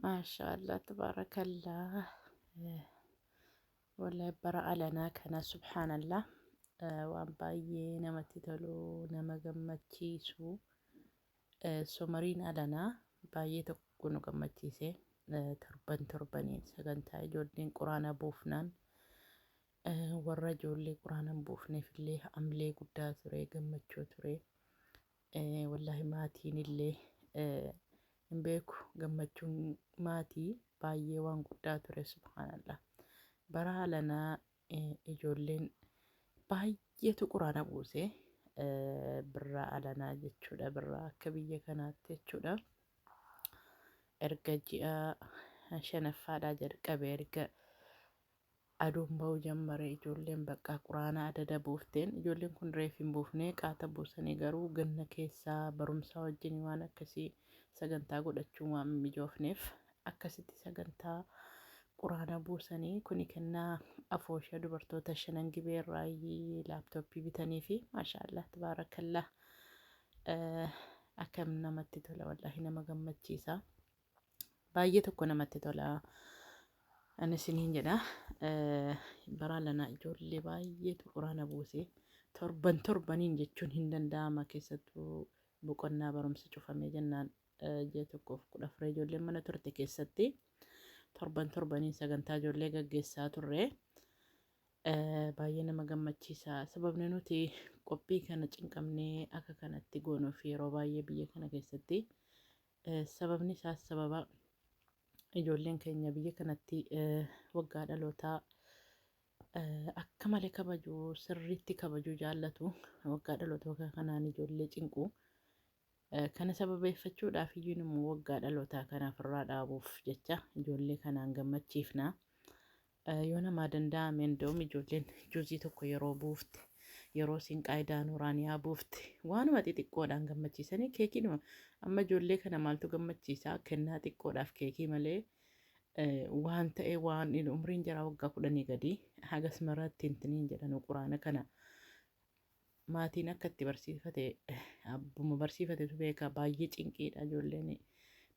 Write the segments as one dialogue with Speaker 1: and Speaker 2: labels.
Speaker 1: Maashaallah tabaarakallah. Wallahi bara alanaa kana subhaanallah waan baay'ee namatti tolu, nama gammachiisu. Somariin alanaa baay'ee tokko nu gammachiise. Torban torbaniin sagantaa ijoolleen quraana buufnaan, warra ijoollee quraana hin buufneef illee amlee guddaa ture, gammachuu ture. Wallahi maatiin illee hin beeku, gammachuun maatii baay'ee waan guddaa ture, subhaanallah. Bara alanaa ijoolleen baay'eetu quraana buuse. Birraa alanaa jechuudha, birraa akka biyya kanaatti jechuudha. Erga ji'a shanaffaadhaa jalqabe, erga aduun ba'uu jammare, ijoolleen bakka quraana adada buufteen. Ijoolleen kun reef hin buufne, qaata buusanii, garuu ganna keessaa barumsaa wajjin waan akkasii sagantaa godhachuun waan mijoofneef akkasitti sagantaa quraana buusanii. Kuni kennaa afoosha dubartoota Shanan Gibee irraa laaptooppii bitanii fi maashaallah tabaarakallah, akkam namatti tola, wallaahi nama gammachiisa, baay'ee tokko namatti tola. Ani isiniin jedha, bara lanaa ijoollee baay'eetu quraana buuse, torban torbaniin jechuun hin danda'ama. Keessattuu boqonnaa barumsa cufamee jennaan ji'a 1 fi 14 ijoolleen mana turte keessatti torban torbaniin sagantaa ijoollee gaggeessaa turre. Baay'ee nama gammachiisa. Sababni nuti qophii kana cinqamnee akka kanatti goonuuf yeroo baay'ee biyya kana keessatti, sababni isaas sababa ijoolleen keenya biyya kanatti waggaa dhalootaa akka malee kabaju, sirriitti kabajuu jaallatu. Waggaa dhalootaa kanaan ijoollee cinqu. Kana sababeeffachuudhaaf iyyuu immoo waggaa dhalootaa kanaaf irraa dhaabuuf jecha ijoollee kanaan gammachiifna. Yoo namaa danda'ame, እንደውም ijoolleen juuzii tokko yeroo buufte, yeroo isiin qaayidaa nuuraaniyaa buufte, waanuma xixiqqoodhaan gammachiisanii keekiinuma. Amma ijoollee kana maaltu gammachiisa? Kennaa xiqqoodhaaf keekii malee waan ta'e waan umriin jaraa waggaa 10 gadi hagas maratti hintiniin jedhanu. Quraana kana maatiin akka itti barsiifate abbuma barsiifatetu beeka. Baay'ee cinqiidha, ijoolleen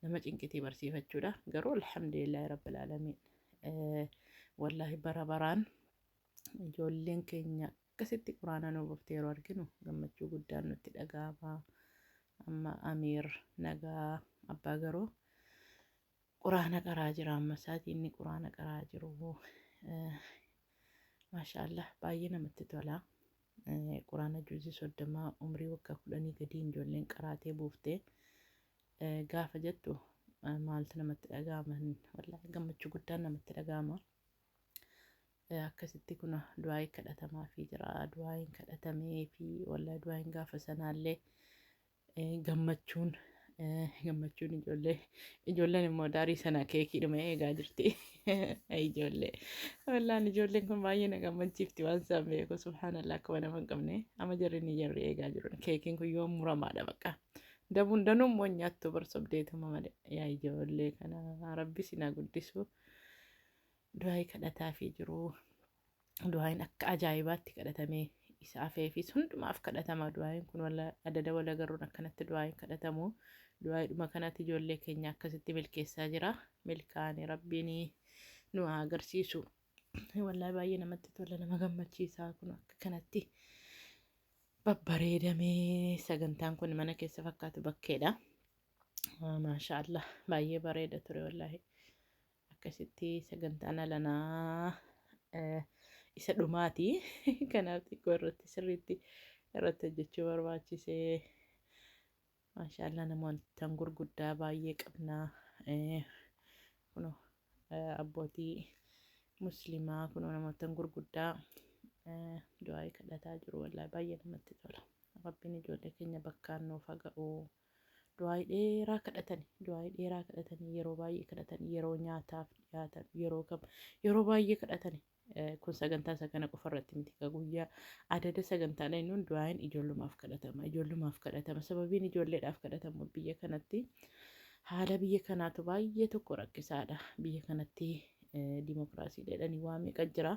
Speaker 1: nama cinqitii barsiifachuudha. Garuu alhamdulillaahi rabbil aalamiin, wallaahi bara baraan ijoolleen keenya akkasitti quraana nu buufte yeroo arginu gammachuu guddaan nutti dhaga'ama. Amma Amiir nagaa abbaa garuu quraana qaraa jira. Amma isaatii inni quraana qaraa jiru, maashaallah, baay'ee namatti tola. Quraana juuzii 30 umrii waggaa 10 gadii ijoolleen qaraatee buuftee gaafa jettu maaltu namatti dhaga'ama? Wallaahi gammachuu guddaan namatti dhaga'ama. Akkasitti kun du'aayi kadhatamaa fi jira. Du'aayin kadhatamee fi wallaahi du'aayin gaafa sanaallee gammachuun ijoollee, ijoolleen immoo daarii sana keekiidhuma eegaa jirti. Ijoollee, wallaan ijoolleen kun baay'ee na gammachiifti. Waan isaan beeku, subhaanallah, akkuma nama hin qabne amma jarri ni jarri eegaa jiru. Keekiin kun yoo muramaadha bakka. Dabuun danuun immoo nyaattu barsobdeetuma malee. Yaa ijoollee kana, rabbi sinaa guddisu. Du'aayi kadhataafii jiru. Du'aayin akka ajaa'ibaatti kadhatamee isa afeefis hundumaaf kadhatama. Du'aayin kun wala adada wal agarruun akkanatti du'aayin kadhatamu. Du'aayidhuma kanatti ijoollee keenya akkasitti milkeessaa jira. Milkaa'anii rabbiin nu haa agarsiisu. Wallaahi baay'ee namatti tola, nama gammachiisa. Kun akka kanatti babbareedamee sagantaan kun mana keessa fakkaatu bakkeedha. Maasha Allah, baay'ee bareeda ture wallaahi. Akkasitti sagantaan alanaa isa dhumaati. Kanaaf xiqqoo irratti sirriitti irratti hojjechuu barbaachisee. Maashaallah, namoota gurguddaa baay'ee qabna. Kunoo abbootii muslimaa, kunoo namoota gurguddaa du'aa kadhataa jiru. Wallaahi baay'ee namatti tola. Rabbiin ijoollee keenya bakkaan nuuf haa ga'u. Du'aa dheeraa kadhatani, du'aa dheeraa kadhatanii, yeroo baay'ee kadhatanii, yeroo nyaataaf dhiyaatan, yeroo kam, yeroo baay'ee kadhatani. Kun sagantaa isa kana qofa irratti miti, ka guyyaa adada sagantaadha innuun du'aayin ijoollumaaf kadhatama, ijoollumaaf kadhatama. Sababiin ijoolleedhaaf kadhatamu biyya kanatti haala biyya kanaatu baay'ee tokko rakkisaadha. Biyya kanatti dimokiraasii jedhanii waa meeqa jira.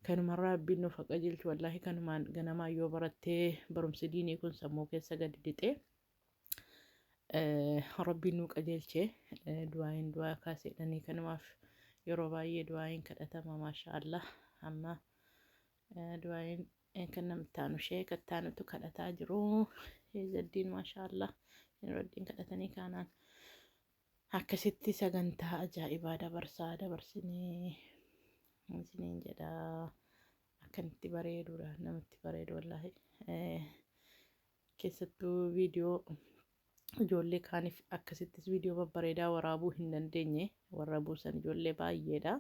Speaker 1: Kanumarraa Rabbiin nuuf haa qajeelchu. Wallaahi kanumaan ganamaa yoo barattee barumsi diinii kun sammuu keessa gadi lixee Rabbiin nu qajeelche. Du'aayin du'aa kaaseedhanii kanumaaf yeroo baay'ee du'aayin kadhatama, maasha Allah. Amma du'aayin kan namatti aanu ishee kattaanutu kadhataa jiru. Zaddiin, maasha Allah, Nuraddiin kadhatanii kaanaan akkasitti sagantaa ajaa'ibaa dabarsaa dabarsinee isiniin jedha. Akkanitti bareedudha, namatti bareedu wallaahi. Keessattuu viidiyoo ijoollee kaaniif akkasittis viidiyoo babbareedaa waraabuu hin dandeenye. Warra buusan ijoollee baay'eedha.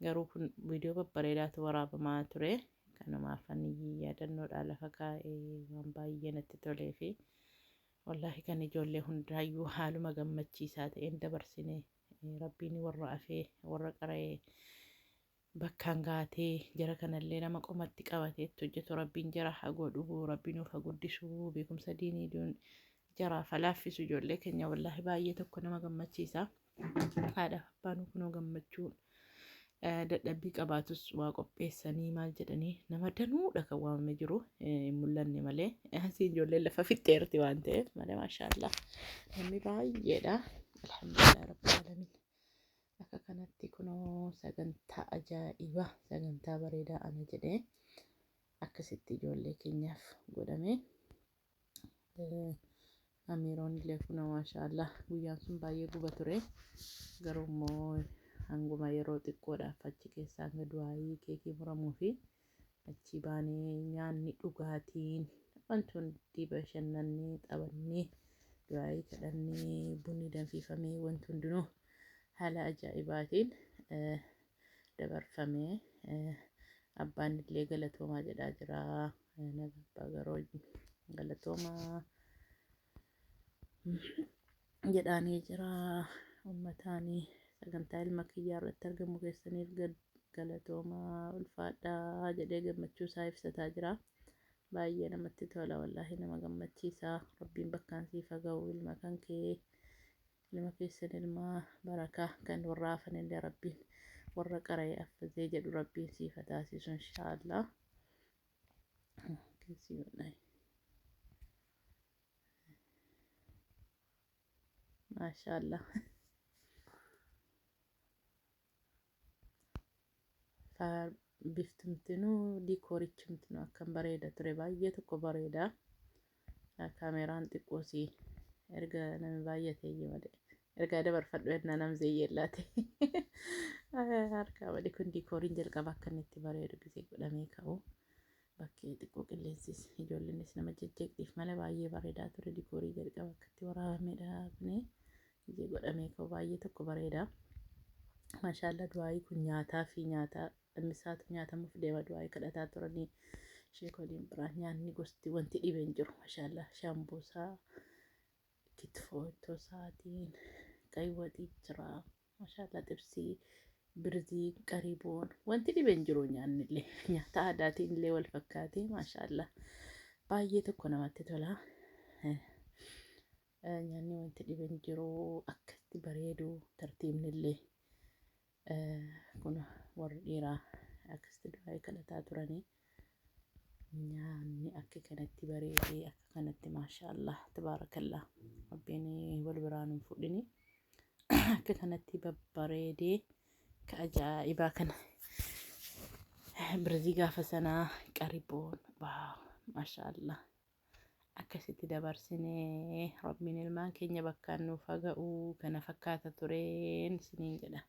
Speaker 1: Garuu kun viidiyoo babbareedaatu waraabamaa ture. Kanumaaf ani yaadannoodhaa lafa kaa'ee waan baay'ee natti tolee fi wallaahi kan ijoollee hundaayyuu haaluma gammachiisaa ta'een dabarsine. Rabbiin warra afee warra qara'ee bakkaan gaatee jara kanallee nama qomatti qabatee itti hojjetu Rabbiin jara haa godhu. Rabbiin nuuf haa guddisu, beekumsa diinii jaraaf haa laaffisu ijoollee keenya. Wallaahi baay'ee tokko nama gammachiisa. Haadha abbaan kunoo gammachuu dadhabbii qabaatus waa qopheessanii maal jedhanii nama danuudha kan waamamee jiru hin mul'anne malee, asii ijoolleen lafa fixxeerti waan ta'eef malee, maashaallah, namni baay'eedha. Alhamdulillah rabbil alamin. Akka kanatti kunoo sagantaa ajaa'ibaa, sagantaa bareedaa ana jedhee akkasitti ijoollee keenyaaf godhame. Amiiroon illee kunoo, maashaallah, guyyaan sun baay'ee guba ture. Garuu immoo hanguma yeroo xiqqoodhaaf achi keessaa hanga du'aayii keekii muramuu fi achi baanee nyaanni, dhugaatiin, wanti hundi, bashannannee, taphannee, du'aayii kadhannee, bunni danfifamee, wanti hundinuu haala ajaa'ibaatiin dabarfamee. Abbaan illee galatoomaa jedhaa jira. Naga abbaa garoo galatoomaa jedhaanii jira. Ummataanii sagantaa ilma kiyyaa irratti argamu keessaniif galatoomaa, ulfaadhaa jedhee gammachuu isaa ibsataa jira. Baay'ee namatti tola, wallaahi nama gammachiisa. Rabbiin bakkaan siif haa ga'u ilma kan kee, ilma keessan, ilma barakaa kan warra hafanillee Rabbiin warra qara'ee affazee jedhu Rabbiin siif haa taasisu, inshaallah. Keessi godhai. Maashaallah. Biftumtinuu, diikoorichumtinuu akkam bareeda ture, baay'ee tokko bareeda. Kaameraan xiqqoosii erga namni baay'atee malee ergaa dabarfadhu ennaa nam zeeyyeellaate harkaa malee. Kun diikooriin jalqaba akka inni itti bareedu gisee godhamee ka'u bakkee xiqqoo qilleensis ijoolleenis nama jejjeeqxiif malee baay'ee bareedaa ture. Diikoorii jalqaba akkatti waraabamedha kuni gisee godhamee ka'u baay'ee tokko bareeda. Maashaallah, du'aayii kun nyaataa fi nyaataa misaatu nyaatamuuf deema. Du'aayii kadhataa turanii sheekoliin biraan nyaanni gosti wanti dhibeen jiru, maashaallah, shambuusaa, kitfoo ittoo isaatiin, qaywaxii jira, maashaallah, xibsii, birzii, qariboon, wanti dhibeen jiru. Nyaanni illee nyaata aadaatiin illee wal fakkaatee, maashaallah, baay'ee tokko namatti tola. Nyaanni wanti dhibeen jiru akkatti bareedu, tartiibni illee kun warri dhiiraa akkasitti du'aayii kadhataa turanii nyaanni akka kanatti bareedee akka kanatti, maashaallah, tabaarakallah, Rabbiin wal biraan hin fudhini. Akka kanatti babbareedee ka ajaa'ibaa kana birzii gaafa sanaa, qariboon, wow, maashaallah, akkasitti dabarsinee. Rabbiin ilmaan keenya bakkaan nuuf haa ga'u. Kana fakkaata tureen isiniin jedha.